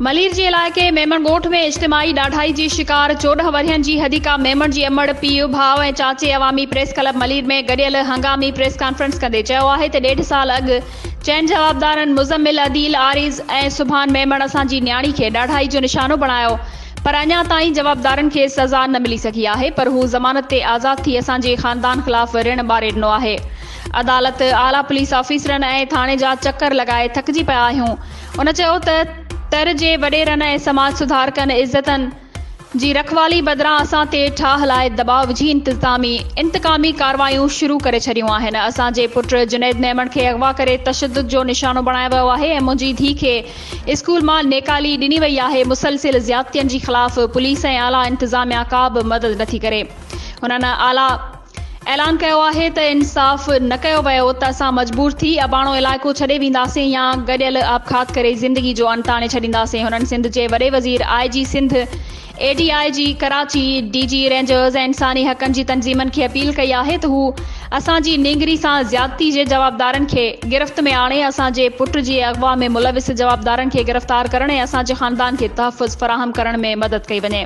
ملير جي علائقي ميمڻ ڳوٺ ۾ اجتماعي ڏاڍائي جي شڪار 14 ورهين جي حديقه ميمڻ جي امڙ، پيء، ڀاء ۽ چاچي عوامي پريس ڪلب ملير ۾ گڏيل هنگامي پريس ڪانفرنس ڪندي چيو آهي ته ڏيڍ سال اڳ چئن جوابدارن مزمل، عديل، عارض ۽ سبحان ميمڻ اسان جي نياڻي کي ڏاڍائي جو نشانو بڻايو پر اڃا تائين جوابدارن کي سزا نه ملي سگهي آهي پر هو ضمانت تي آزاد ٿي اسان جي خاندان خلاف رڻ ٻاري ڏنو آهي عدالت، اعليٰ پوليس آفيسرن ۽ ٿاڻي جا چڪر لڳائي ٿڪجي پيا آهيون. هن چيو ته تر جي وڏيرن ۽ سماج سڌارڪن عزتن جي رکوالي بدران اسان تي ٺاهه لاء دٻاء وجهي انتظامي انتقامي ڪارروايون شروع ڪري ڇڏيون آهن، اسان جي پٽ جنيد ميمڻ کي اغوا ڪري تشدد جو نشانو بڻايو ويو آهي ۽ منهنجي ڌي کي اسڪول مان نيڪالي ڏني وئي آهي، مسلسل زيادتين جي خلاف پوليس ۽ اعليٰ انتظاميا ڪا به مدد نٿي ڪري، هنن اعليٰ. اعلان ڪيو آهي ته انصاف نه ڪيو ويو ته اسان مجبور ٿي اباڻو علائقو ڇڏي وينداسين يا گڏيل آپگهات ڪري زندگي جو انت آڻي ڇڏينداسين هنن سنڌ جي وڏي وزير I G Sindh A D I G Karachi D G Rangers ۽ انساني حقن جي تنظيمن کي اپيل ڪئي آهي ته هو اسان جي نينگري سان زيادتي جي جوابدارن کي گرفت ۾ آڻي اسان جي پٽ جي اغوا ۾ ملوث جوابدارن کي گرفتار ڪرڻ ۽ اسان جي خاندان کي تحفظ فراهم ڪرڻ ۾ مدد ڪئي وڃي.